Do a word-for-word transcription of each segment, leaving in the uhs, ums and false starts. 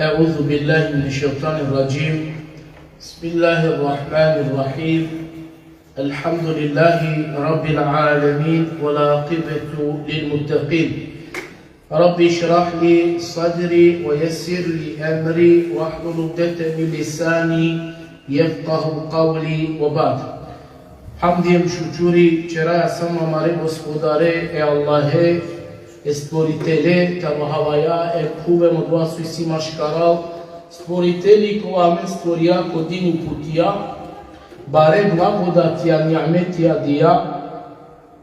أعوذ بالله من الشيطان الرجيم. بسم الله الرحمن الرحيم. الحمد لله رب العالمين، والعاقبة للمتقين. رب اشرح لي صدري ويسر لي أمري واحلل عقدة من لساني يفقه قولي وبعد. Hamdi hem šukuri ćeraja samo amare Gospodare, e Allahe, e Stvoritele taro havaja, e phuve hem odova so isi maškaral, Stvoriteli kova amen stvorija, ko din uputija, bare blagodatija, nimetija dija,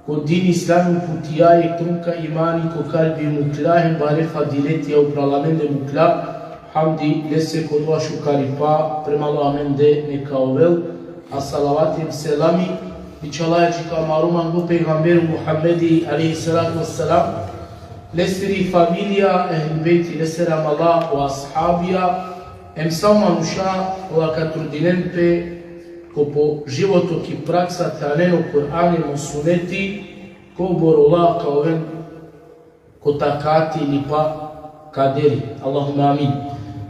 ko din Islam uputija, e trunka imani ko kalbi mukla, hem bare fadiletija upral amende mukla. Hamdi lese, ko dova šukaripa prema Allah amende neka ovel. A salavati hem selami bičhalaja dži ko amaro manglo pejgamberi Muhammedi alejhi salatu ve selam, lesiri familija, ehli bejti, lesere amala, o ashabija, hem sa o manuša kola ka trudinen pe ko po životo ki praksa te anen o Kur'ani hem o suneti, kobor ola ka oven ko takati ili pa kaderi. Allahumme amin.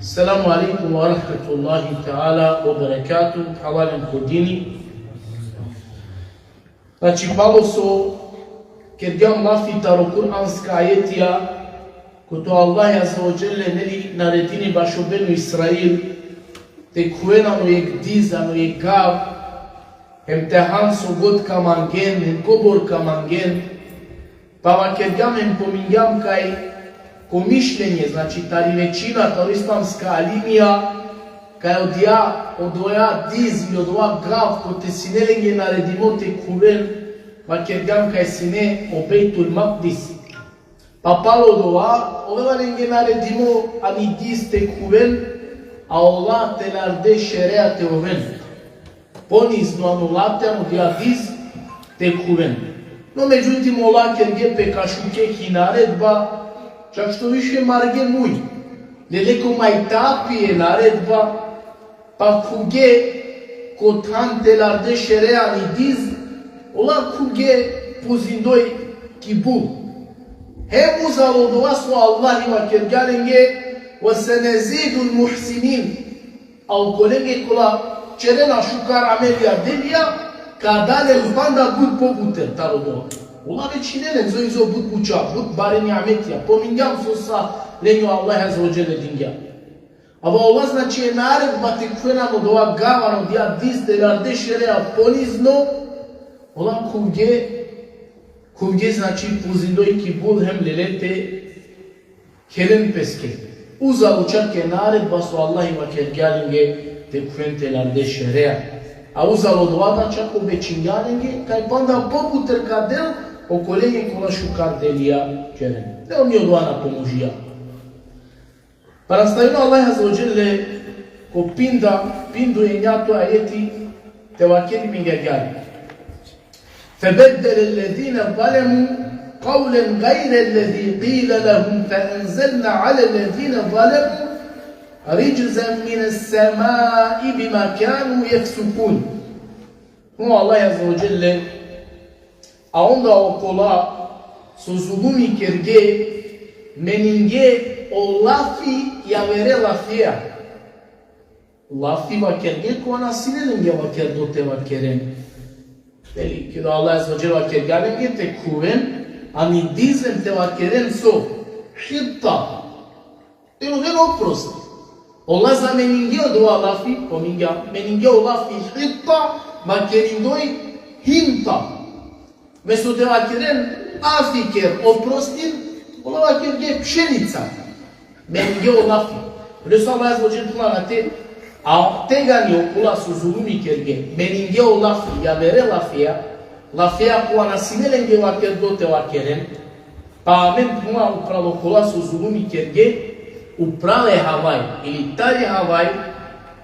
Selamu alejkum ve rahmetullahi teala ve berekatuhu. Phralalen ko dini. Znači, palo so kergjam lafi taro kuranska ajetija, kote o Allah azze ve dželle, neli, naredini bašo Benu Israil te khuven ano jekh diz, ano jekh gav, hem te han so god ka mangen, hem kobor ka mangen, Pa vakergjam hem pomingjam kaj ko mišljenje, znači, tari većina, taro islamska alimija, kaj odija, odoja diz ili odova gav kote sine lenge naredimo te khuven, vakergjam kaj sine o Bejtul Makdis. Pa palo odova, ovela lenge naredimo ani diz te khuven, a ola telarde šerea te oven ponizno ano late, ano odija diz te khuven. No, međutim, ola kerge pe ka šuke ki naredba, čak što više marge muj. Lele ko majtapi e naredba, pa khuvge ko than telarde šerea ani diz, ola khuvge puzindoj ki bul. Hem uzalo odova so Allah vakergja lenge, ve senezidul muhsinin. A okolenge kola ćerena šukar amelija, delija, ka da len panda but pobuter taro odova. Ola već hine len izo izo but buća, but bare nimetija. Pomingjam so sa lenge o Allah azze ve dželle dingja. Ava ola, znači, e naredba te khuven ano odova gav, ano odija diz telarde šerea ponizno, ola khuvge, khuvge, znači, puzindoj ki bul hem lele te khelen peske. Uzalo čak e naredba so Allah vakergja lenge te khuven telarde šerea. A uzalo odova da čak obećingja lenge kaj panda pobuter ka del okolenge kola šukar delija ćeren. Te on odova na pomožija. Pa nastavini o Allah azze ve dželle ko pinda, pindo enjato ajeti te vakeri amenge agjaar. فبدل الذين ظلموا قولا غير الذي قيل لهم فأنزلنا على الذين ظلموا رجزا من السماء بما كانوا يفسقون. Phenela o Allah azze ve dželle, a onda okola so zulumi kerge, meninge o lafi javere lafija. Lafi vakerge kova na sine lenge vakerdo te vakeren. Ili, keda o Allah azze ve dželle vakergja lenge te khuven ani diz hem te vakeren so? Hitta. Te oven oprost. Ola zameninge odova lafi, pomingjam, meninge o lafi hitta, vakerindoj hinta. Mesto te vakeren afi ker, oprostin, ola vakerge pšenica. Meninge o lafi. Resul Allah azze ve dželle phenela te, a tegani okola so zulumi kerge, meninge o lafi javere lafija, lafija kova na sine lenge vakerdo te vakeren, pa amen, phenela, upral okola so zulumi kerge, upral e havaj, ili tari havaj,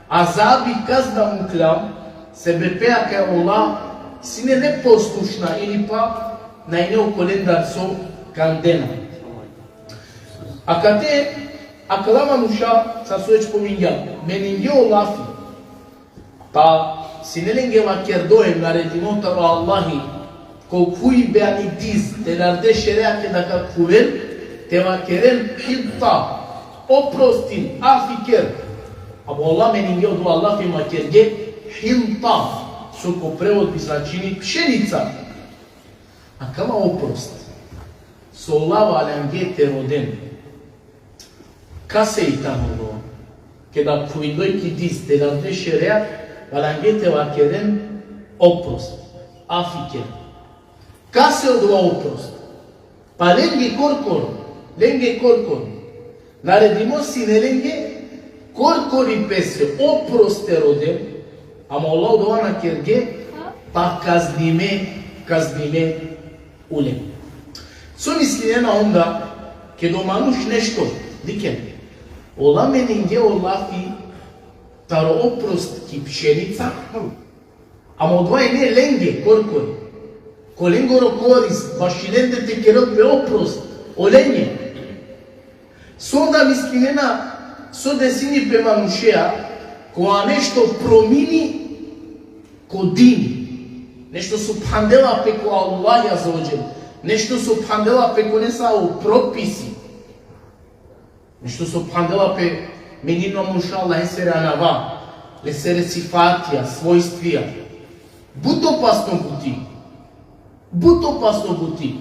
azabi, kazna mukljam, sebepea kaj ola sine neposlušna ili pa na ine okolendar so kandena. Akate, akala manuša, sar so već pomingjam, meninge o lafi, pa sine lenge vakerdo hem naredimo taro Allahi, ko khujbe ani diz telarde šerea keda ka khuven, te vakeren hitta, oprostin, afi ker. Ama o Allah meningje odova lafi, ama kerge hinta, so ko prevod bi značini pšenica. Akava oprost so o Allah valjangje te roden, kase i tano odova? Keda phuindoj ki diz, te dade šerijat, valjangje te vakeren oprost, afi ker. Kase odova oprost? Pa lenge korkoro, lenge korkoro. Naredimo sine lenge korkori pese oprost te roden, ama o Allah odova na kerge, pa kaznime, kaznime ulen. So mislinena onda, keda o manuš nešto, dikhen, o Allah meningje o lafi taro oprost ki pšenica, ama odova ine lenge korkori. Ko lengoro korist, baši lende te kerel pe oprost, olenge. So onda mislinena, so desini pe manušea, kova nešto promini ko din, nešto so phandela pe ko Allah azze ve dželle, nešto so phandela pe ko nesavo propisi, nešto so phandela pe, menini o manuša lesere anava, lesere sifatija, svojstvija. But opasno buti. But opasno buti.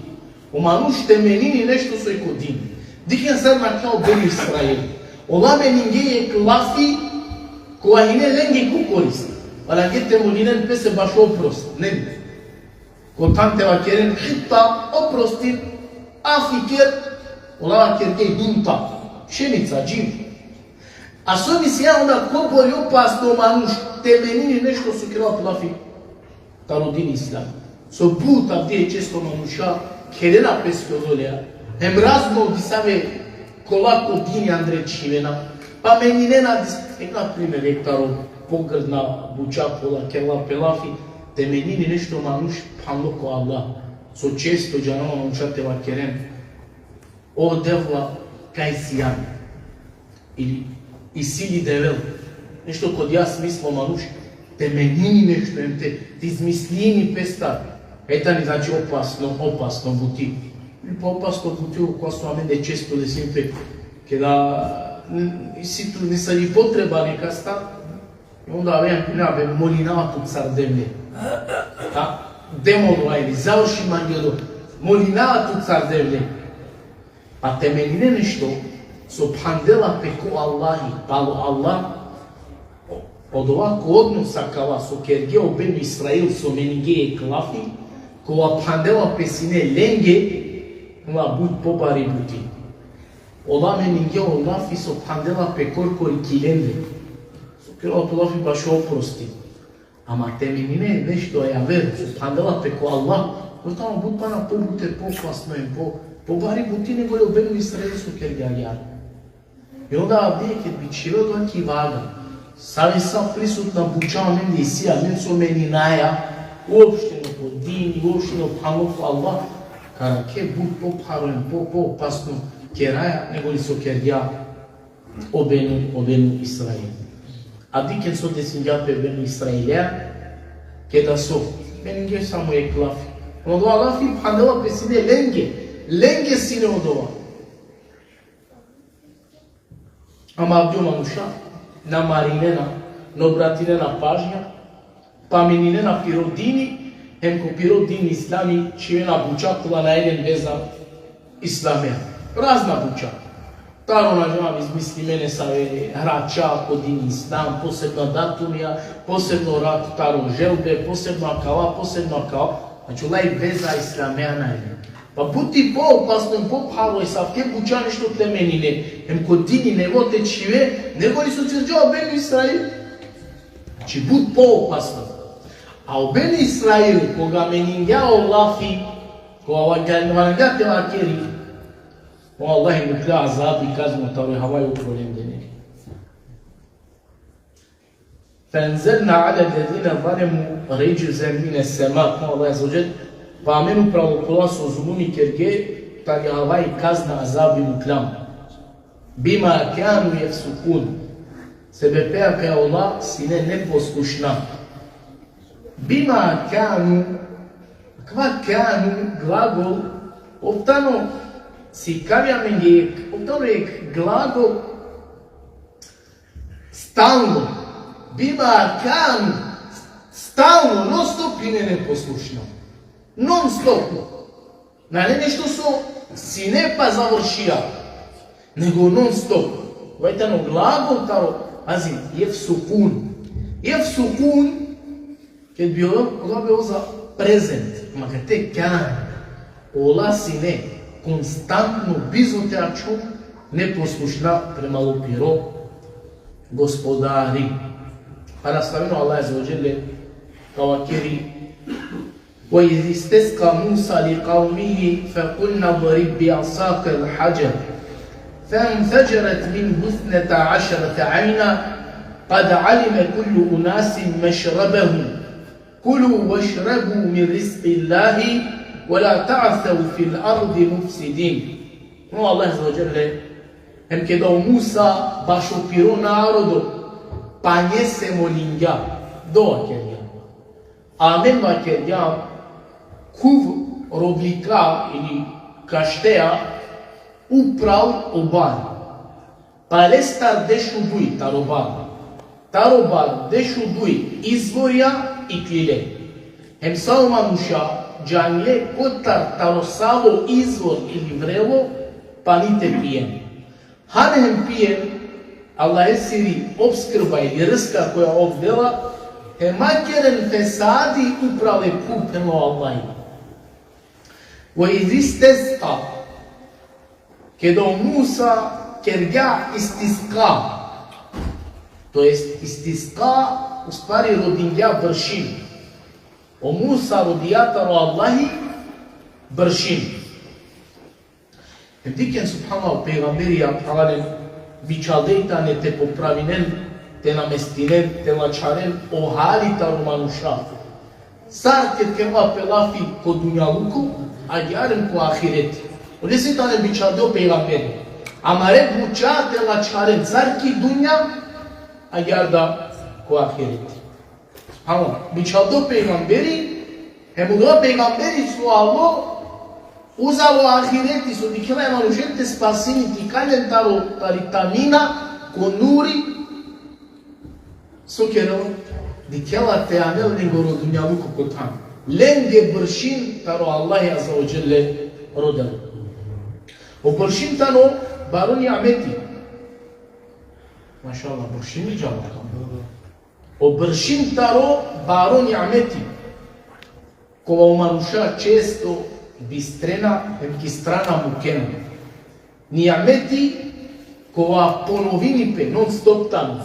O manuš te menini nešto soj ko din. Dikhen sar nakhlja o Benu Israil. O Allah meningje jekh lafi kova hine lenge ko korist. Valjangje te molinen pese bašo oprost. Nen. Ko than te vakeren hinta, oprostin, afi ker, o Allah vakerge hinta, pšenica, dživ. A so mislinena onda kobor i opasno o manuš te menini nešto so kerela pe lafi taro din islam. So but avdive često manuša khelena pes ki odolea. Hem razno disave kola ko din andre čhivena. Pa meninena dis-, ek na primer, ek taro pogrdna buča kola kerela pe lafi, te menini nešto manuš phanlo ko Allah. So često džanela manuša te vakeren: O Devla, kaj sijan? Ili: Isi li Devel? Nešto ko dija smislo manuš te menini nešto, em te, te izmislini pestar. E tani, znači, opasno, opasno buti. Ili pa opasno buti, o kova so amende često desini pe, keda n-, isi tu nesavi potreba nekastar, i onda aven, na be, molinava tut sar Devle. Ha? De mo dova ili, završi mange odova. Molinava tut sar Devle. Pa te menine nešto so phandela pe ko Allahi, palo Allah, o-, odova ko odnos akava so kerge o Benu Israil, so meningje jekh lafi, kova phandela pe sine lenge, ola but pobari buti. Ola meningje o lafi so phandela pe korkori ki lende. So kerela pe lafi bašo oprosti. Ama te menine nešto javer so phandela pe ko Allah, to tano but pana pobute, poopasno em po, pobari buti nego li o Benu Israil so kergja agjaar. I onda avdive ked bi čhivel odova ki vaga, save sa prisutna buča amende isi, amen so meninaja, uopšteno po din, uopšteno phanlo ko Allah, ka arakhe but popharo em po, poopasno keraja nego li so kergja o Benu, o Benu Israil. A dikhen so desingja pe Benu Israilea, keda so, meningje samo jekh lafi. Odova lafi phandela pe sine lenge, lenge sine odova. Ama avdive manuša na marinena, na obratinena pažnja, pa meninena piro dini, hem ko piro din islami čhivena buča kola nane len veza islamea. Razna buča. Taro, na znam, izmislime nesave hrača ko din islam, posebna datumija, posebno rat taro želbe, posebno akava, posebno akava. Znači, ola i veza islamea nane len. Pa but i poopasno, popharo esavke buča nešto te menine, hem ko dini nevo te čhive, nego li so ćerđa o Benu Israil. Znači, but poopasno. A o Benu Israil, koga meningja o lafi, koga valjangja te vakeri, o Allah i mukhlja azabi, kazno taro havaja upro lende, ne. فأنزلنا على الذين ظلموا رجزا من السماء. Ko Allah azze ve dželle, pa amen upro kola so zulumi kerge, tari havaja kazna, azabi mukljam. بما كانوا يفسقون. Sebepi kaj ola sine neposlušna. بما كانوا, akava كانوا glagol, ov tano, sikavi amenge, ov tano jekh glagol Stalno. Bima kanu. Stalno, non stop hine neposlušna. Non stop. Nane nešto so sine pa završija. Nego non stop. Ovaj tano glagol taro, pazi, jefsukun. Jefsukun, ked bi ola, ola bi ola za prezent, ma kate kan, ola sine konstantno, bizo te ačhon, neposlušna prema lo piro gospodari. Pa nastavini o Allah Azze ve Dželle, ka vakeri: وإذ استسقى موسى لقومه فقلنا اضرب بعصاك الحجر فانفجرت منه اثنتا عشرة عينا قد علم كل أناس مشربهم كلوا واشربوا من رزق الله ولا تعثوا في الأرض مفسدين. Ono Allah Azze ve Dželle, hem keda o Musa bašo piro narodo panjese molingja, dova kergja. Amen vakergjam: khuv roblika ili kašteja upral o bar. Palestar dešuduj taro bar. Taro bar dešuduj izvorja iklile. Hem sa o manuša džangle kotar taro savo izvor ili vrelo pani te pijen. Han hem pijen Allahesiri opskrba ili rska koja ov dela, hem ma keren fesadi upral e khuv, phenela o Allahi. وإذ استسقى, keda o Musa kergja istiska, to jest istiska, u stvari rodingja bršim. O Musa rodija taro Allahi bršim. Hem dikhen, subhanallah, o pejgamberi, ja phralalen, bičhalde tane te popravinen, te namestinen, te lačharen o hali taro manuša. Sar ked kerela pe lafi ko dunjaluko, agjaar hem ko ahireti. Olese tane bičhalde o pejgamberi. Amare buča te lačharen, sar ki dunja, agjaar da ko ahireti. Ama bičhalde o pejgamberi, hem odova pejgamberi so alo, uzalo ahireti, so dikhela e manušen te spasini, te ikalel len taro, tari tamnina ko nuri, so kerela? Dikhela te anel lengoro dunjaluko ko than. Lenge bršim taro Allahi Azze ve Dželle rodela. O bršim tano baro nimeti. Mašallah, bršim i džala. O bršim taro baro nimeti, kova o manuša često bistrena hem ki strana mukena. Nimeti kova ponovini pe non stop tano.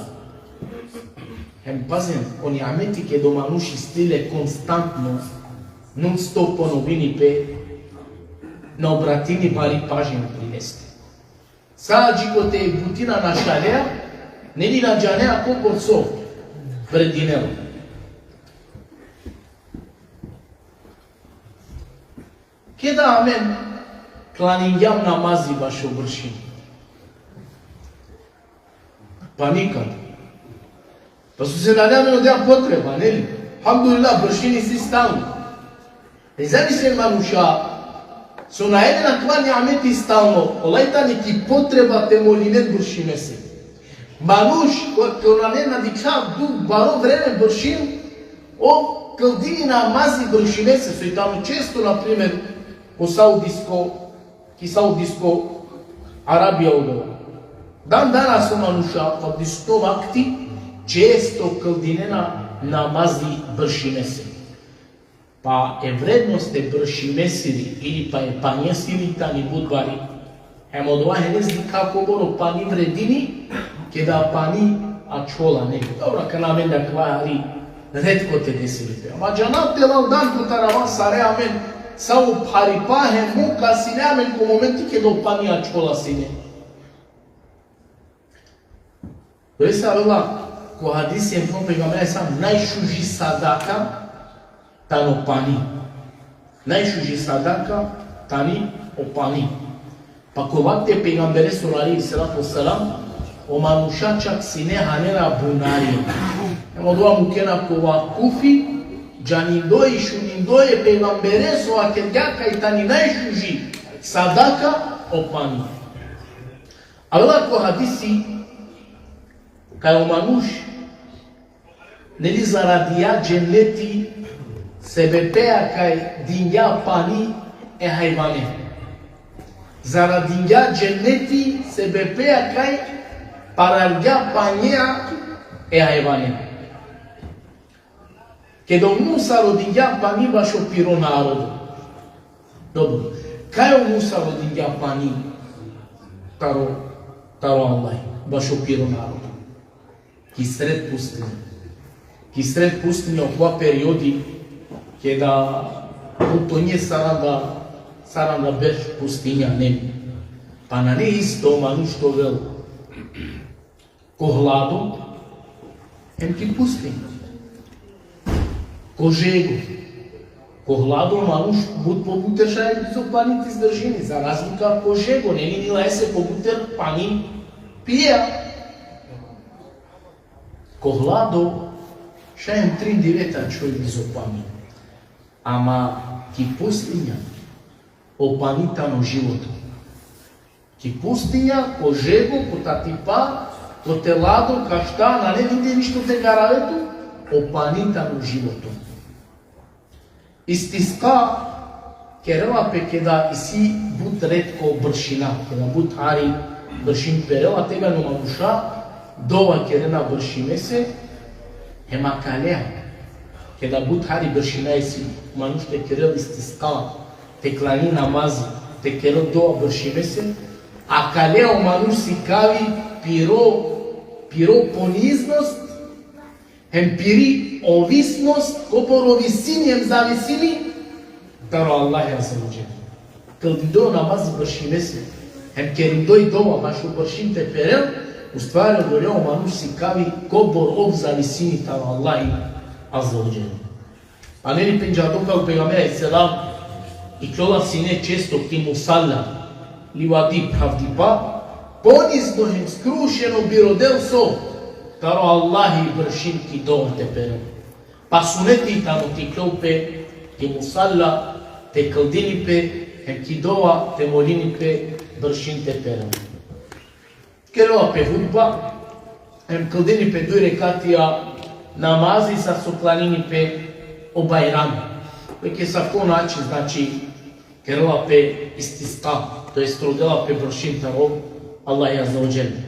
Hem pazen, o nimeti keda o manuš isi le konstantno, non stop ponovini pe, na obratini bari pažnja pri leste. Sa dži kote buti na našalea, neli, na džanea kobor so vredinela. Keda amen klaningjam namazi bašo bršim. Pa nikad. Pa so se nane amen odoja potreba, neli? Alhamdulillah, bršim isi stalno. E, zamislin manuša so nane len akava nimeti stalno, olaj tani ki potreba te molinen bršimese. Manuš ko, ko nane na dikha dug baro vreme bršim, ov kldini namazi bršimese, soj tano često, na primer, ko Saudisko, ki Saudisko Arabija odova. Dan danas o manuša, ko avdisutno vakti, često kldinena namazi bršimese. Pa e vrednost e bršimesiri ili pa e panjesiri tani but bari. Hem odova henes dikha kobor o pani vredini, keda pani ačhola, ne. Dobro, akana amende akava hari retko te desini pe. Ama džana te lal dan kotar amen sare amen, sa o pharipa hem muka sine amen ko momenti keda o pani ačhola sine. Dojsa avela ko hadisi hem o pejgamberi sa, najšuži sadaka tano pani. Najšuži sadaka tani o pani. Pa ko vakti e pejgamberesoro alejhi salatu ve selam, o manuša čak sine hanena bunari. Hem odova mukena ko vakufi, džanindoj, šunindoj e pejgamberesoro vakergja kaj tani najšuži sadaka o pani. Avela ko hadisi Kaj o manuš, neli, zaradija dženeti sebepea kaj dingja pani e hajvane. Zaradingja dženeti sebepea kaj parargja panjea e hajvane. Keda o Musa rodingja pani bašo piro narodo. Dobro. Kaj o Musa rodingja pani taro, taro Allah, bašo piro narodo. Ki sred pustinja. Ki sred pustinja, okova periodi, keda putonje saranda, saranda berš pustinja, ne. Pa nane isto manuš te ovel ko hlado, hem ki pustinja. Ko žego. Ko hlado manuš but pobuter šaj bizo pani te izdržini, za razlika ko žego, neli, ni lese pobuter pani pija. Ko hlado šaj hem trin dive te ačhoj bizo pani. Ama ki pustinja, o pani tano životo. Ki pustinja, ko žego, ko tatipa, ko telado, ka šta, nane tute ništo te garave tu, o pani tano životo. Istiska kerela pe keda isi but retko bršina, keda but hari bršin perela, tegani o manuša dova kerena bršimese, hem akalea. Keda but hari bršina isi, manuš te kerel istiska, te klani namazi, te kerel dova bršimese, akalea o manuš sikavi piro, piro poniznost, hem piri ovisnost, kobor ovisini hem zavisini taro Allahi Azze ve Dželle. Kldindoj o namazi bršimese, hem kerindoj dova bašo bršin te perel, u stvari odoleja o manuš sikavi kobor ov zavisini taro Allahi Azze ve Dželle. A neli pendžardo kaj o pejgamberi alejhi selam ikljola sine često ki musalla, livadi, phravdipa, ponizno hem skrušeno bi rodel so taro Allahi bršin ki dova te perel. Pa suneti tano te iklol pe ki musalla, te kldini pe, hem ki dova te molini pe bršin te perel. Kerela pe hutba, hem kldini pe duj rekatija namazi, sar so klanini pe o Bajrami. Pe ki asavko način, znači, kerela pe istisqa, to jest rodela pe bršin taro Allahi Azze ve Dželle.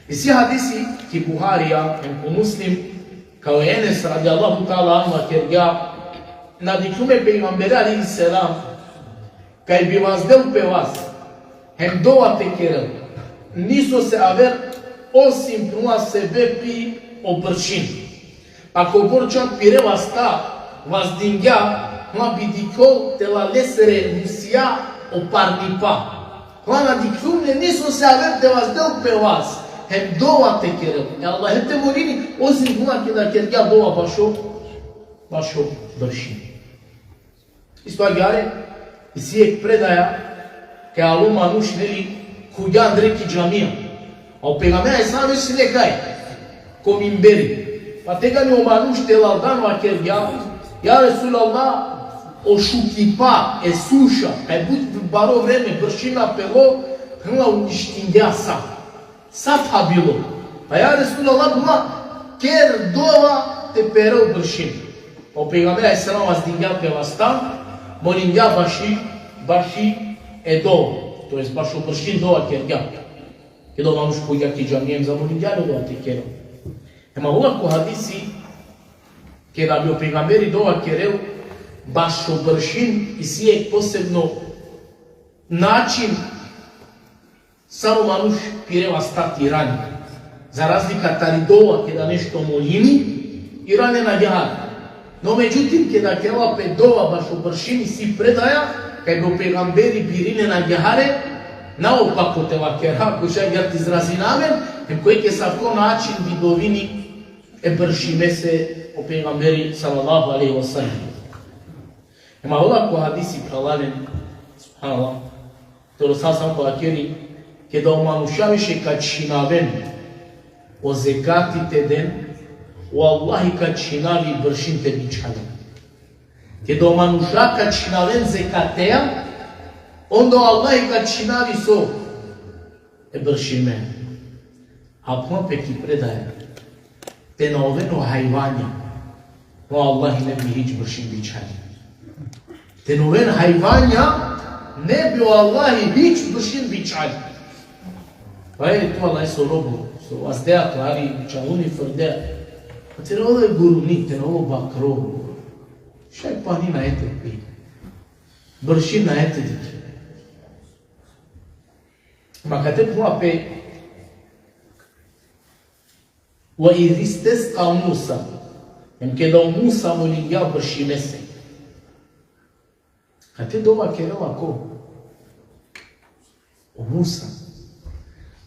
Isi hadisi ki Buharija, hem ko Muslim, kaj o Enes radijallahu ta'ala anhu vakergja, na dikhlum e pejgambere alejhi selam, kaj bi vazdel pe vas, hem dova te kerel, nisose aver osim puna sebepi o bršin. Pa kobor čak pire vasta vazdingja, ma bi dikhol tela lesere musija o parnipa. Ma na dikhlum le nisose aver te vazdel pe vas, hem dova te kerel. E Allahe te molini, osim puna keda kergja dova bašo, bašo bršin. Isto agjaar, isi jekh predaja, kaj alo manuš, neli, khuvgja andre ki džamija. A o pejgamber alejhi selam isi le kaj? Ko mimberi. Pa tegani o manuš telaldan vakergja: Ja Resulallah, o šukipa, e suša, kaj but baro vreme bršin na pelo, hrla uništingja sa. Sa phabilo. Pa ja Resulallah, ma ker dova te perel bršin. O pejgamberi alejhi selam vazdingja pe vasta, molingja baši, baši e dova. To jest bašo bršin dova kergja. Keda o manuš khuvgja ki džamija, zamolingja le dova te kerel. Ema ola ko hadisi, keda bi o pejgamberi dova kerel bašo bršin, isi jekh posebno način, sar o manuš pire vasta te irani. Za razlika tari dova, keda nešto molini, irane nagjaar. No međutim, keda kerela pe dova bašo bršin, isi predaja, kaj bi o pejgamberi birine nagjaar, naopako te vakera, ko šaj agjaar te izrazina amen, hem ko jekh asavko način bi dovini e bršimese o pejgamberi sallallahu alejhi ve sellem. Ema ola ko hadisi, phralalen, subhanallah, taro sa sam ko akeri, keda o manuša više ka čhinaven o zekati te den, o Allahi ka čhinavi bršin te bičhalen. Keda o manuša ka čhinaven zekatea, onda o Allahi ka čhinavi so? E bršime. A phenela pe ki predaja, te na oven o hajvanja, o Allahi ne bi hič bršin bičhalja. Te na oven hajvanja, ne bi o Allahi hič bršin bičhalja. Pa e tu Allaheso robo, so vazdea klari, čaluni frdea. Pa te na ovel guruni, te na ovel bakro. Šaj pani nane te pi. Bršin nane te dikhe. Ma kate phenela pe: وإذ استسقى موسى. Em keda o Musa molingja bršimese. Kate dova kerela ko? O Musa.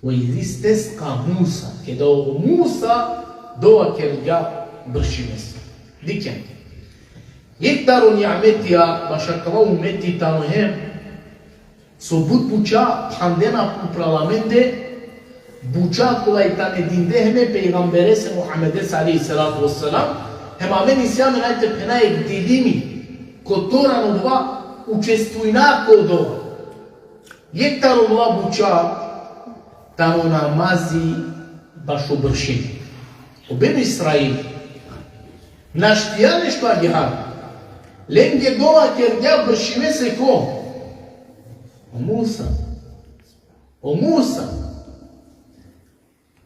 وإذ استسقى موسى. Keda o Musa dova kergja bršimese. Dikhen. Jekh taro nimetija bašo akava umeti tano hem so but buča phandena upral amende, buča kola i tane dinde hem e pejgamberese Muhammedese alejhi salatu ve selam, hem amen isi amen, ajde te phena, jekh dilimi, kotor ano dova učestvujna ko dova. Jekh taro ola buča tano namazi bašo bršim. O Benu Israil našti nešto agjaar. Lenge dova kergja bršimese ko? O Musa. O Musa.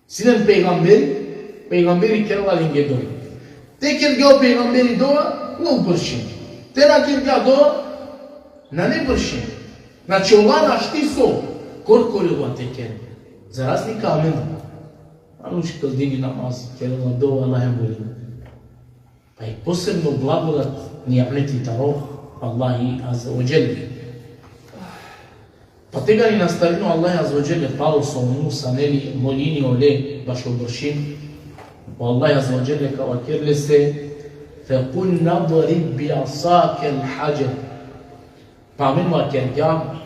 Sine pejgamberi, pejgamberi kerela lenge dova. Te kergja o pejgamberi dova, ovel bršim. Te na kergja dova, nane bršim. Znači, ola našti so, korkori ola te keren. Za razlika amendar. Manuš kldini namaz, kerela dova, Allah hem volini. Pa i posebno blagodat, nimeti taro Allahi azze ve dželle. Pa tegani nastavini o Allah azze ve dželle, palo so Musa, neli, molini ole bašo bršim, o Allah azze ve dželle ka vakerel lese: فقلنا اضرب بعصاك الحجر. Pa amen vakergjam: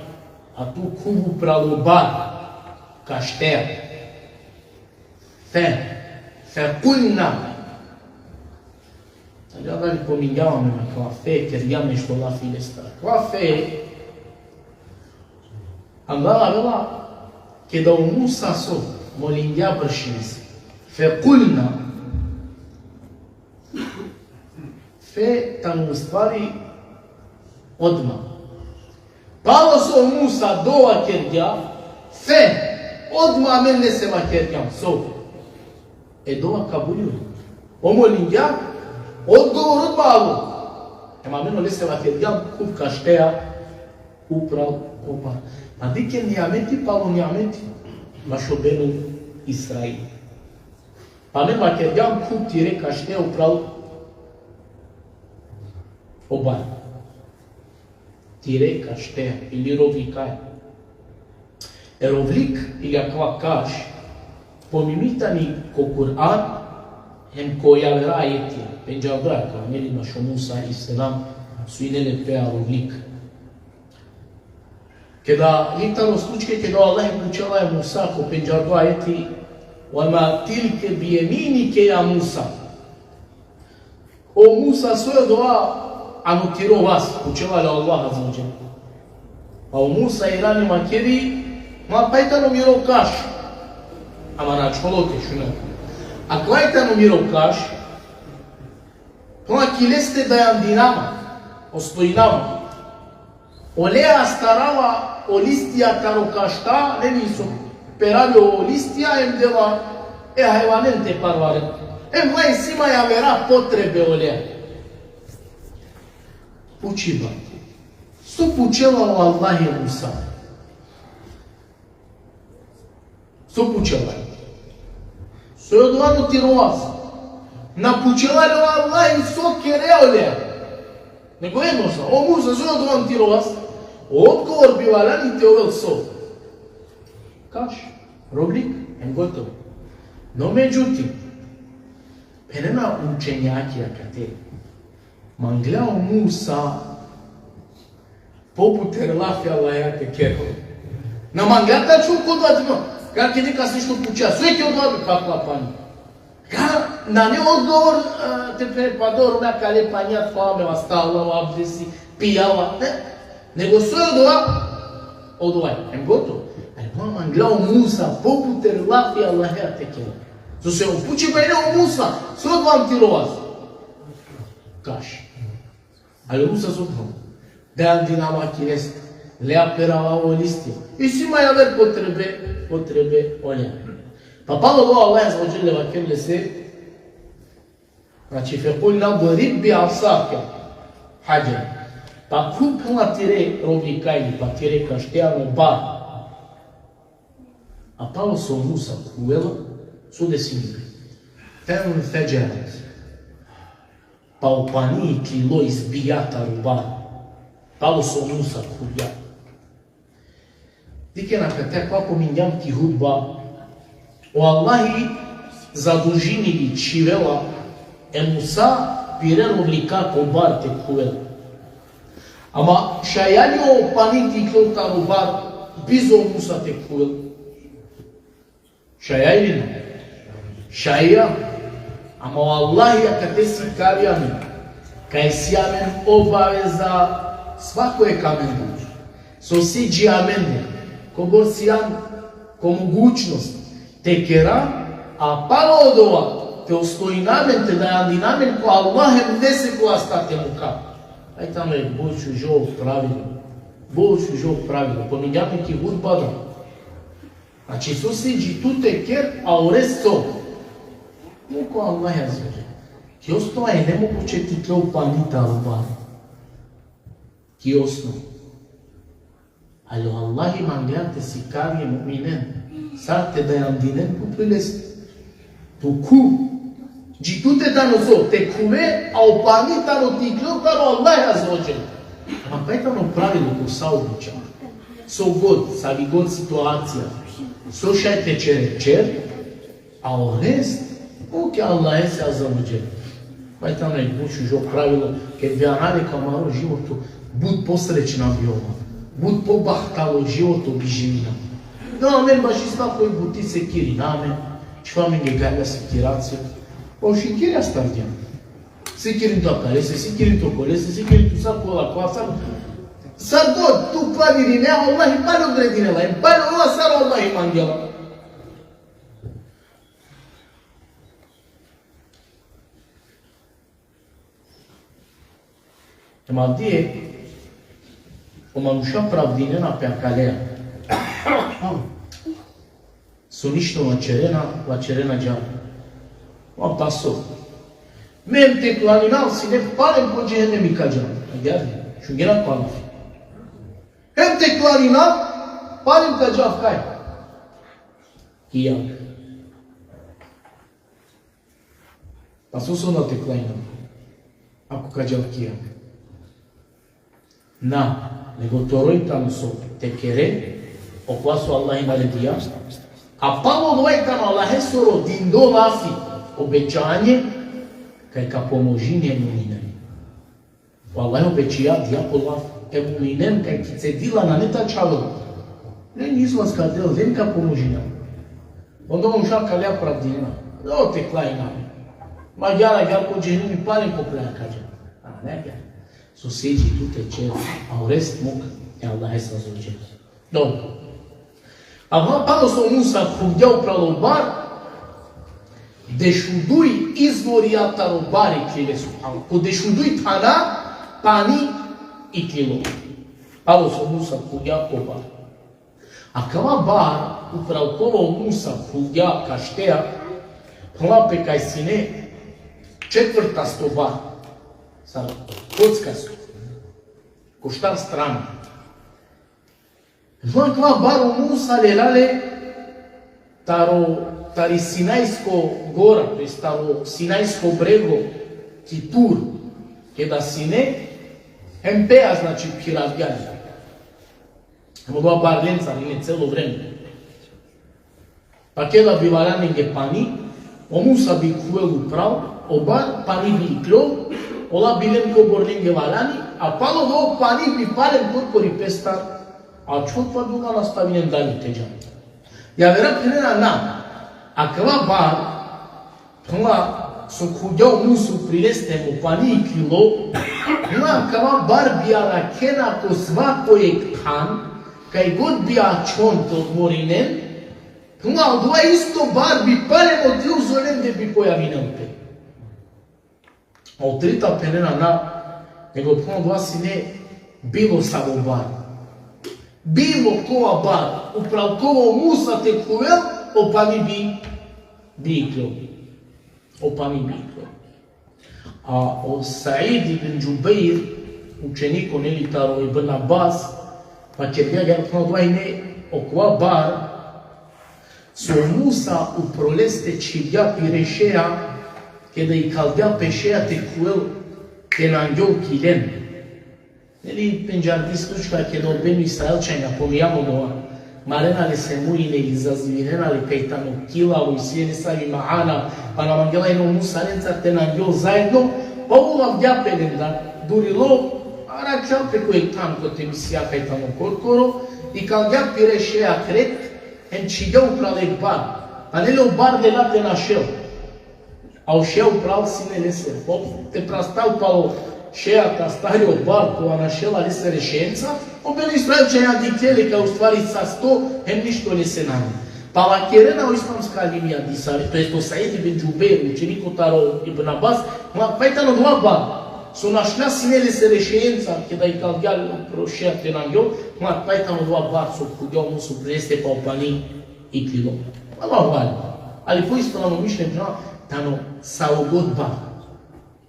a tu khuv upral o bar kaštea. Fe, فقلنا. Agjaar dali pomingjam amen akava fe, kergjam nešto lafi lestar. Akava fe, agjaar avela keda o Musa so molingja bršimese. فقلنا. Fe tano u stvari odma. Palo so Musa dova kergja, fe, odma amen lese vakergjam. So? E dova kabuli. O molingja, odgovor odma alo. Em amen olese vakergjam: khuv kaštea upral o bar. Pa dikhen nimeti palo nimeti bašo Benu Israil. Pa amen vakergjam: khuv tire kaštea upral o bar. Tire kaštea ili rovlikaja. E rovlik ili akava kaš, pomimi tani ko Kur'an, hem ko javera ajetija. Pendžardo akava, neli, bašo Musa alejhi selam, so ine le pe rovlik. Keda, i tano slučaj keda o Allah pučela e Musa ko pendžardo ajeti: وما تلك بيمينك يا موسى. O Musa, so i odova ano tiro vas, pučela le o Allah azze ve dželle. Pa o Musa irani, vakeri: ma, pa i tano miro kaš. Ama na ačholo te šuna. Akava i tano miro kaš, pa ki leste dajandinama, ostojinama. Olea astarava o listija taro kašta, neli, so perali o listija, em dela e hajvanen te parvaren. Em la isi ma javera potrebe olea. Pučiba. So pučela o Allah e Musa? So pučela? So i odova ano tiro vas? Na pučela le o Allah so kerea olea. Nego jednostavno, o Musa, so i odova ano tiro vas? Odgovor bi valjani te ovel so? Kaš, rovlik, em gotovo. No međutim, phenena učenjakija kate, manglja o Musa pobuter lafi Allaheja te kerel. Na manglja te ačhol ko odova, no. Ka kedi kas nešto puča, so i ki odova bi pakla pani. Ka, nane odgovor, e, te pe, pa dobro, na kale panja, pa me vasta Allah, abdesi, pijava, ne? Nego so i odova, odova, em gotovo. Ali Ama manglja o Musa, pobuter lafi Allahea te kera. So se upućiba ine o Musa, so odova tiro vas. Kaš. Ali o Musa so odova. Dajandinava ki leste. Lea perava o liste. Isi ma javer potrebe, potrebe olea. Pa palo dova Allah azze ve dželle vakerel lese, Znači, فقلنا اضرب بعصاك الحجر. Pa khuv phenela tire rovlika ili pa tire kaštea ano bar. A palo so Musa khuvela, so desini pe? فانفجرت. Pa o pani iklilo, izbija taro bar. Palo so Musa khuvgja. Dikhen akate, akava pomingjam ki hutba. O Allahi zadužini ili čhivela e Musa pire rovlika ko bar te khuvel. Ama šaja li o pani te iklol taro bar bizo Musa te khuvel? Šaja ili na? Šaja. Ama o Allahi akate sikavi amen kaj si amen obaveza svako jekh amende. So siđi amende, kobor sijam ko mogućnost te kera, a palo odova te ostojina amen, te dajandina amen ko Allah hem nesekoga star te mukha. Aj tano jekh but šužo pravilo. But šužo pravilo. Pomingjam ki hutba da. Znači, so siđi tu te ker, a o rest so? Mukh o Allah azze ve dželle. Ki osnova e nemoguće te iklol pani taro bar. Ki osnova. Ali o Allahi mangea te sikavi e mu'minen sar te dajandinen put leste. Tu khuv. Dži tute tano so, te khuve, a o pani tano te iklol taro Allah azze ve dželle. Ama kaj tano pravilo ko sa o buća? So god, savi god situacija, so šaj te ćere, ćer, a o rest, mukh e Allahese azze ve dželle. Kaj tano jekh but šužo pravilo, ked bi anale ko amaro životo, but posrećna bi ova, but pobahtalo životo bi živina. Na amen baši svako jekh buti sekirina amen, čhiva amenge gajla sekiracija. Pa o šikirja star džan. Sikirin tu akalese, sikirin tu okolese, sikirin tu sa kola, kova sa. Sa god tu planirine, Allah i palo odredinela, i palo ova sar Allah i mangela. Em avdive, o manuša pravdinena pe akalea. So ništo vaćerena, vaćerena džav. Ma paso. Me hem te klaninav sine, palem ko džehenemi ka džav. Agjaar, šungjen akava lafi. Hem te klaninav, palem ka džav kaj? Ki jag. Pa so, so na te klaninav, ako ka džav ki jag? Na, nego toro i tano so te kere okova so Allah i naredija, a palo odova i tano Allahesoro dindo lafi, obećanje, kaj ka pomožini e mu'minen. O Allah obećija, dija ko lafi, e mu'minen kaj ki cedila nane te ačhavel. Len izlaz ka del, len ka pomožinel. Onda o manuša akalea pravdinena. O, te klaninav. Ma agjaar, agjaar ko džehenemi palem ko pljaja ka džav. A, ne agjaar. So siđi tu te ćer, a o rest mukh e Allahese azze ve dželle. Dobro. Ama palo so Musa khuvgja upral o bar, dešuduj izvorija taro bar iklile, subhanallah. Ko dešuduj thana pani iklilo. Palo so Musa khuvgja ko bar. Akava bar upral kova o Musa khuvgja kaštea, phenela pe kaj sine četvrtasto bar. Sar kockasto. Ko štar strana. Akava bar o Musa lela le taro, tari Sinajsko gora, to jest taro Sinajsko brego, ki Tur, keda sine, hem pea, znači, phiravgja le. Hem odova bar lencar ine celo vreme. Pa keda bi valjani lenge pani, o Musa bi khuvel upral o bar, pani bi iklol, ola bi len kobor lenge valjani, a palo odova pani bi palem korkori pestar, a čhotva duga nastavinen dalje te džan. Javera phenena na, akava bar, phenela so khuvgja o Musa upri leste hem o pani iklilo, phenela akava bar bi arakhena ko svako jekh than, kaj god bi ačhon te odmorinen, phenela, odova isto bar bi palem ote uzolende bi pojavinen pe. A o trita phenena na, nego phenela, odova sine bilo savo bar. Bilo kova bar, upral kova o Musa te khuvel, o pani bi, bi iklol. O pani bi iklol. A o Said ibn Džubeir, učeniko, neli, taro Ibn Abbas, vakergja, ja, phenela, odova ine okova bar, so Musa upro leste čhivgja pire šeja, keda ikalgja pe šeja te khuvel te nangjol ki len. Neli, pendžardi slučka keda o Benu Israilčanja, pominjam odova, marena lese muj ili izazivinena le kaj tano kilavo, isi le nesavi mahana, pa na mangela ine o Musa lencar te nangjol zaedno, pa ulavgja pe lendar, durilo, arakhljal pe ko jekh than kote mislija kaj tano korkoro, ikalgja pire šeja kret, hem čhivgja upral jekh bar. Pa neli o bar lela te našel. A o šeja upral sine lese. Pa te prastal palo šeja te astari o bar kova našela lesere šeenca, o Benu Israilčanja dikhle le kaj ustvari sasto, hem ništo lese nane. Pa vakerena o islamska alimija disave, to jest o Said ibn Džubeir, učeniko taro Ibn Abbas, ma, pa i tano odova bar so našla sine lesere šeenca, keda ikalgja upro šeja te nangjol, ma, pa i tano odova bar so khuvgja o Musa upro leste, pa o pani iklilo. Allahu alem. Ali poispravno mišljenje, phenena, tano savo god bar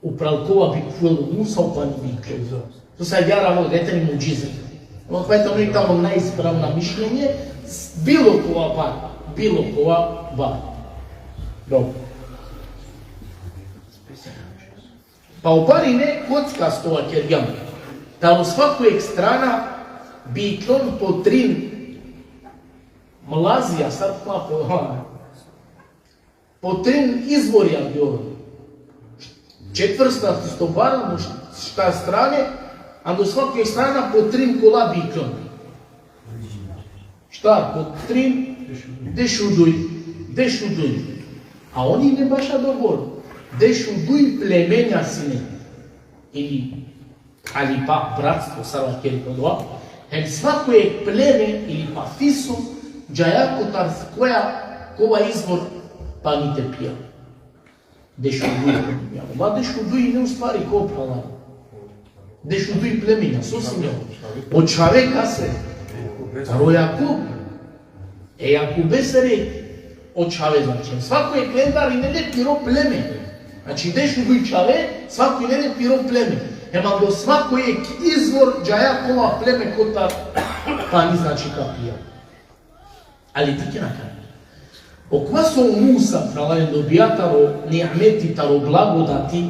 upral kova bi khuvel o Musa, o pani bi iklilo. To sa jara mo deten i mudžize. Ama pa i tano i tano najispravna mišljenje, s-, bilo kova bar, bilo kova bar. Dobro. Pa o bar ine kockasto, vakergjam. Taro svako jekh strana bi iklon po trin mlazija, sar pa po, po trin izvorja bi ov. Četvrsta stobara, ano štar strane, ando svako jekh strana po trin kola bi iklon. Štar, po trin, dešuduj, dešuduj. A on ine baš dobor. Dešuduj plemenja sine. Ili halifa, bratstvo, sar vakeri odova. Hem svako jekh pleme ili pa fiso, džaja kotar koja, kova izvor pani te pija. Dešuduj. Ja, ova dešuduj ine ustvari ko, phralalen? Dešuduj plemenja, so sine? O čhave kase? Taro Jakub. E Jakubesere o čhave, znači. Svako jekh lendar ine le piro pleme. Znači, dešuduj čhave, svako ine le piro pleme. Hem ando svako jekh izvor džaja kova pleme kotar pani, znači, ka pija. Ali dikhen akana. Okova so o Musa, phralalen, dobija taro nimeti, taro blagodati,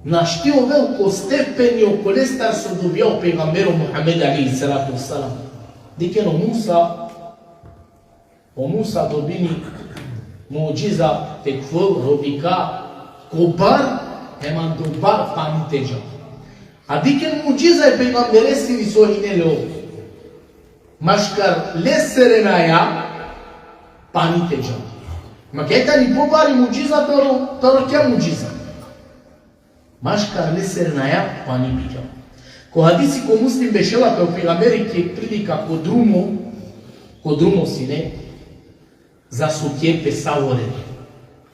našti ovel ko stepeni okolestar so dobija o pejgambero Muhammed alejhi salatu vesselam. Dikhen, o Musa, o Musa dobini mudžiza te khuvel robika ko bar, hem ando bar pani te džal. A dikhen mudžiza e pejgamberesiri so ine le ov. Maškar lesere naja pani te džal. Ma kaj tani pobari mudžiza taro, taro kja mudžiza? Maškar lesere naja pani pi džal. Ko hadisi ko Muslim bešela kaj o pejgamberi ki prilika ko drumo, ko drumo sine, zasukje pe savore.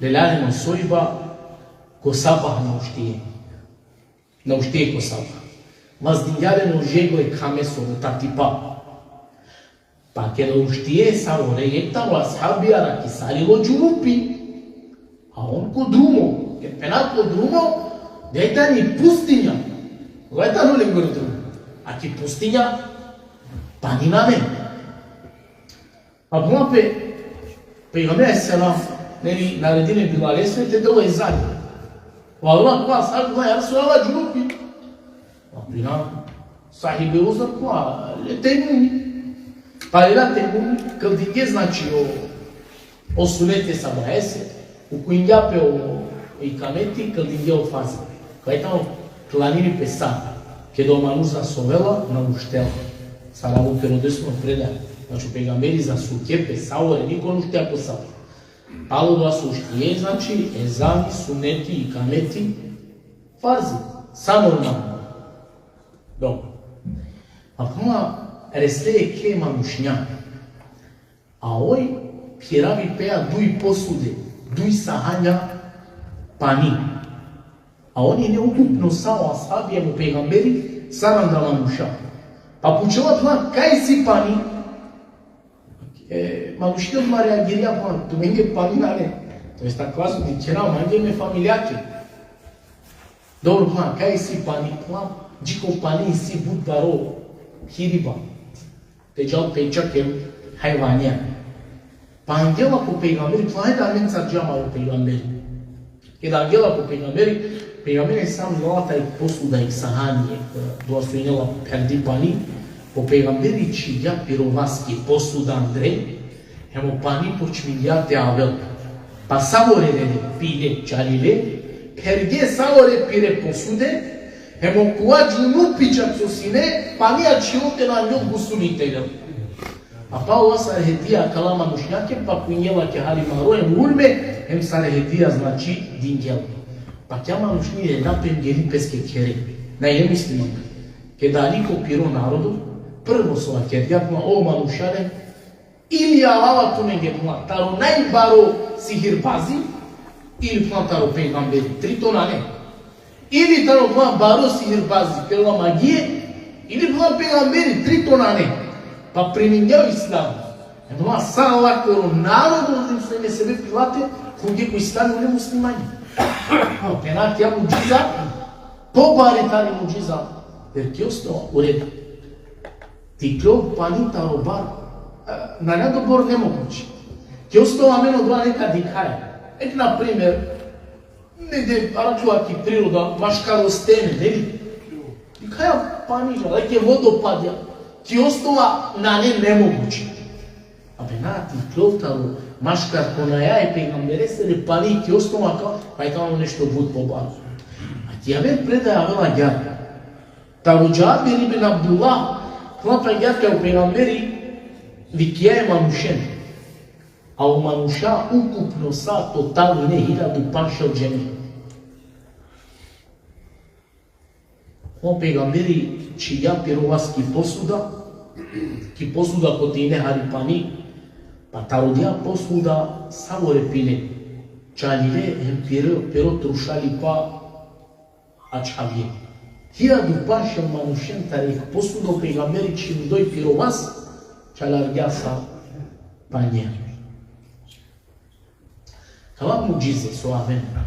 Lela len o sojba, ko sabah na uštije. Na uštije ko sabah. Vazdingja len o žego e khamesoro, tatipa. Pa keda uštije savore, jekh taro ashabija rakhisarilo džunupi. A on ko drumo, ked phena ko drumo, daj tani pustinja. Daj tano lengoro drumo. A ki pustinja, pani nane. A phenela pe, pejgamberi alejhi selam, neli, naredini Bilalese te del ezan. Vallahi, ko ashabi, ja Resulallah, džunupi. A phenela, sahibe, uzor kova, le tejemmumi. Pa lela tejemmumi, kldingje, znači, o, o suneti e sabahese, ukujngja pe o, o ikameti, kldingje o farzi. Kaj tano klanini pe sa, keda o manuš zasovela, na uštela. Sar alo pe rodosno predaja. Znači, o pejgamberi zasukje pe savore, niko na uštela ko sabah. Palo dova so uštije, znači, ezani, suneti, ikameti, farzi. Sa normalno. Dobro. A phenela, Resle jekhe manušnja. A oj phiravi peja duj posude, duj sahanja pani. A on ine ukupno sa o ashabi hem o pejgamberi, saranda manuša. Pa pučela, phenela: Kaj si pani? E, manušti odma reagirgja, phenela: Tumenge pani nane. To jest, akava so dikhena mange me familijake. Dobro, phenela, kaj si pani? Phenela: Dži ko pani isi but baro hiriba. Te džal pečak hem hajvanja. Pa angela ko pejgamberi, phenela: Hajde, amencar dža amaro pejgamberi. Keda angela ko pejgamberi, pejgamberi sam lela taj posuda, jek sahani, jek, e, dova so inela pherdi pani, o pejgamberi čhivgja piro vaski posuda andre, hem o pani počmingja te avel. Pa savore lele, pile, čalile, pherge savore pire posude, hem okova džunupi čak so sine, pani ačhilo te na anel gusuli te lel. A pa ola sar hedija akala manušnjake, pa kujngela ke hari maro hem urme, hem sar hedija, znači, dingel. Pa kja manušni lela pe hem geli peske khere. Na ine muslimanka. Keda ali ko piro narodo, prvo so vakergja, phenela: O manušalen, ili alava tumenge, phenela, taro najbaro sihirbazi, ili, phenela, taro pejgamberi, trito nane. Ili taro, phenela, baro sihirbazi, kerela magie, ili, phenela, pejgamberi, trito nane. Pa primingja o islam. E, phenela, sa lakoro narodo, so ine sebepi late, khuvge ko islam, ole muslimanja. Phenela, kja mudžiza pobari tani mudžiza. Jer ki ostalo, u redu. Te iklol pani taro bar, e, nane odobor nemoguće. Ki ostalo amen odova neka dikhaja. Ek, na primer, negde arakhljola ki priroda, maškar o stene, neli? Dikhaja pani džala, jekhe vodopadja. Ki ostalo nane nemoguće. Abe na, te iklol taro maškar ko naja e pejgamberesere pani, ki ostalo ka, pa i tano nešto but pobaro. A ki aver predaja avela agjaar. Taro Džabir ibn Abdullah, phenela, phenela kaj o pejgamberi vikingja e manušen. A o manuša ukupno sa total ine hiljadu panšel džene. O pejgamberi čhivgja piro vaski posuda, ki posuda kote ine hari pani, pa taro odija posuda savore pile, čalile hem piro, piro trušalipa ačhavgje. Hiljadu panšel manušen tari jek posuda o pejgamberi čhivdoj piro vas, čalargja sa panje. Kala mudžize so avena.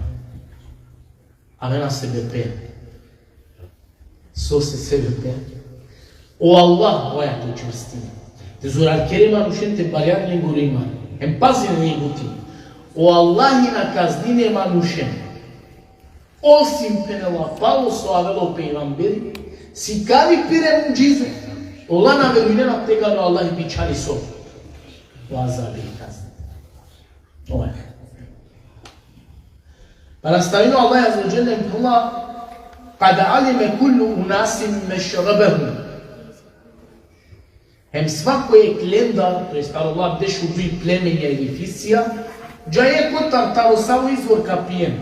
Avena sebepe. Sose sebepe? O Allah, oja te učvrstini. Te zorarkere manušen, te barjari lengoro iman. Hem pazin e buti. O Allah na kaznini e manušen. Osim, phenela, palo so avela o pejgamberi, sikavi pire mudžize, ola na verujnena tegani o Allah bičhali so? O azabi, kazni. Ova. Pa nastavini o Allah azze ve dželle, phenela: Kad alime kullu unasim mešrebehum. Hem svako jekh lendar, to jest taro ola dešuduj plemenja ili fisija, džaje kotar taro savo izvor ka pijen.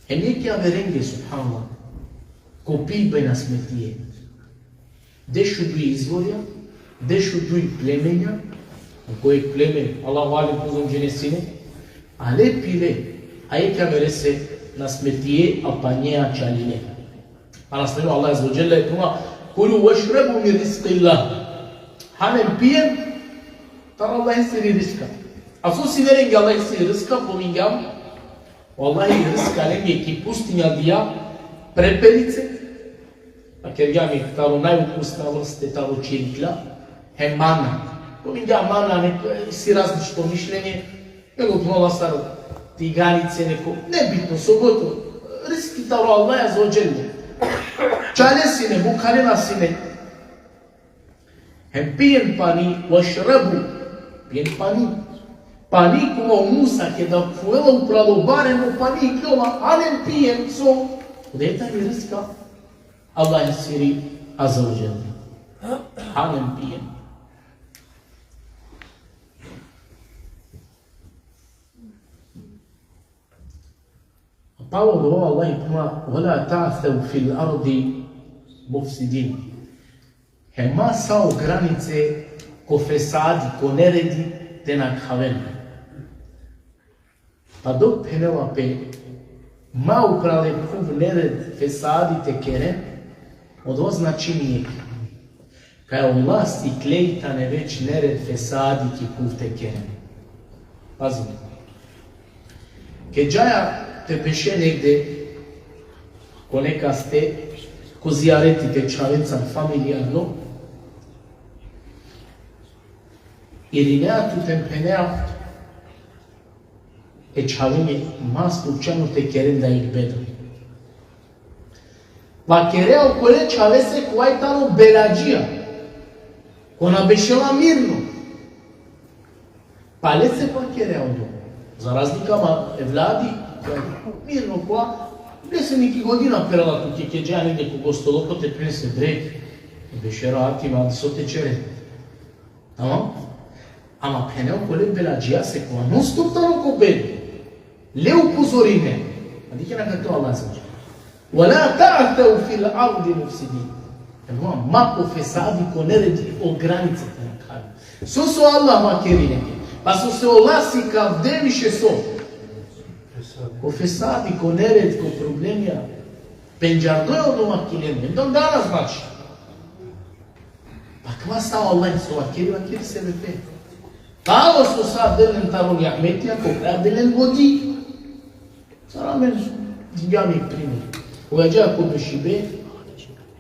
Hem jekhe averenge, subhanallah, ko pibe na smetije. Dešuduj izvorja, dešuduj plemenja, ko jekh pleme, Allahu alem kozom džene sine, ale pile, a jekhe averese na smetije, a panjea čalile. Pa nastavini o Allah azze ve dželle, phenela: Kulu vešrebu min rizkillah. Han hem pijen taro Allahesiri rizka. A so sinerenge Allahesiri rizka, pomingjam, o Allahi rizka lenge ki pustinja dija prepelice, vakergjam, taro najukusna vrste taro čirikla, hem mana. Pomingjam mana, nek-, isi različito mišljenje, nego phenela sar tigarice, neko, nebitno, so god to. Rizki taro Allah azze ve dželle. Čale sine, bukharena sine. Hem pijen pani, vešrebu, pijen pani. Pani kova o Musa keda khuvela upral o bar, hem o pani ikljola, han hem pijen, so? Odova tani rizka Allahesiri azze ve dželle. Han hem pijen. Pa odova Allah phenela: Ve la ta'sev fil ardi mufsidin. Ma sa o granice ko fesadi, ko neredi te nakhaven. Pa dok phenela pe, ma upral e phuv nered fesadi te keren, odova značini jekh. Kaj o Allah siklej tane već nered fesadi ki phuv te keren. Pazin. Ke džaja te beše negde, ko nekaste, ko zijareti te čhavenca familijarno, irinea tut em phenea e čhavenge ma slučajno te keren da jekh bedel. Vakerea okole čhavese kova i tano beladžija, ko na bešela mirno. Pa lese vakerea odova. Za razlika ma evladi, mirno kova, lese neki godina perela tuke, ke dža negde ko gostoloko te phenese: Bre, beše rahati, ma so te čere. Tamam? Ama phene okole beladžijase kova non stop tano ko bed. Le upozorine. A dikhen kato Allah azze ve dželle: ولا تعثوا في الأرض مفسدين. Ema ma ko fesadi, ko neredi, o granice te nakhaven. So so Allah vakeri lenge. Pa so so Allah sikavde više so. Ko fesadi, ko nered, ko problemija. Pendžardo je odova ki lende. Dok danas baš. Pa kava sa o Allah so vakeri, vakeri sebepe. Taro so sa del len taro nimetija, ko kraja del len godi. Sar amen, džam jekh primer. Ovedža ko bešibe,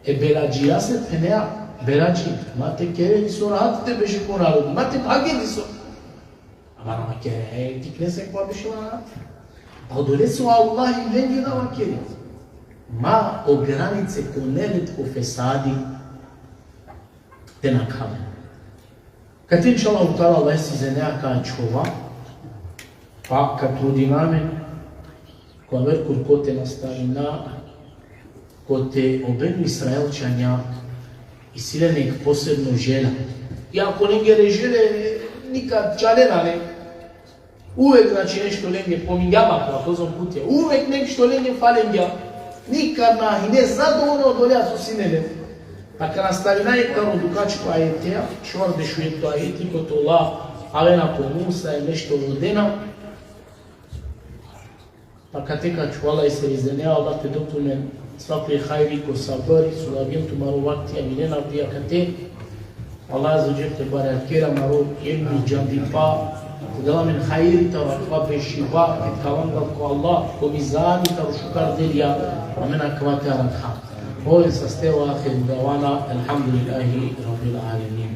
e beladžijase phenea: Beladži, ma te kere diso, rahat te beše ko narodi, ma te bhage diso. Ama na vakere, e, tikne se kova bešela rahat. Pa odolese o Allah i lenge da vakeri. Ma o granice ko nered, ko fesadi te nakhaven. Kate inšallah ta'ala, Allah si zenea ka čhova, pa ka trudina amen ko aver kurko te nastavina, kote o Benu Israilčanja isi len jekh posebno želja. Iako lengere želje nikad čalena ne. Uvek, znači, nešto lenge, pomingjam akava kozom putja. Uvek nešto lenge falengja. Nikad na hine zadovoljno odolea so sine len. Pa ka nastavina jekh taro dugačko ajeteja, četrdeset šujeto ajeti, kote o Allah avena ko Musa e nešto rodena. Pa kate ka čhuva, Allah si zenea, Allah te del tumen svako hajri, ko sabri, so lagjum tumaro vakti, a milen avdive kate. Allah azze ve dželle te barakera amaro ilmi, džandipa, te del amen hajri taro akava bešiba, te kavan ko Allah ko mizani taro šukar delija, amen akava te arakha. Ov saste, ve ahiru davana elhamdulillahi rabbil alemin.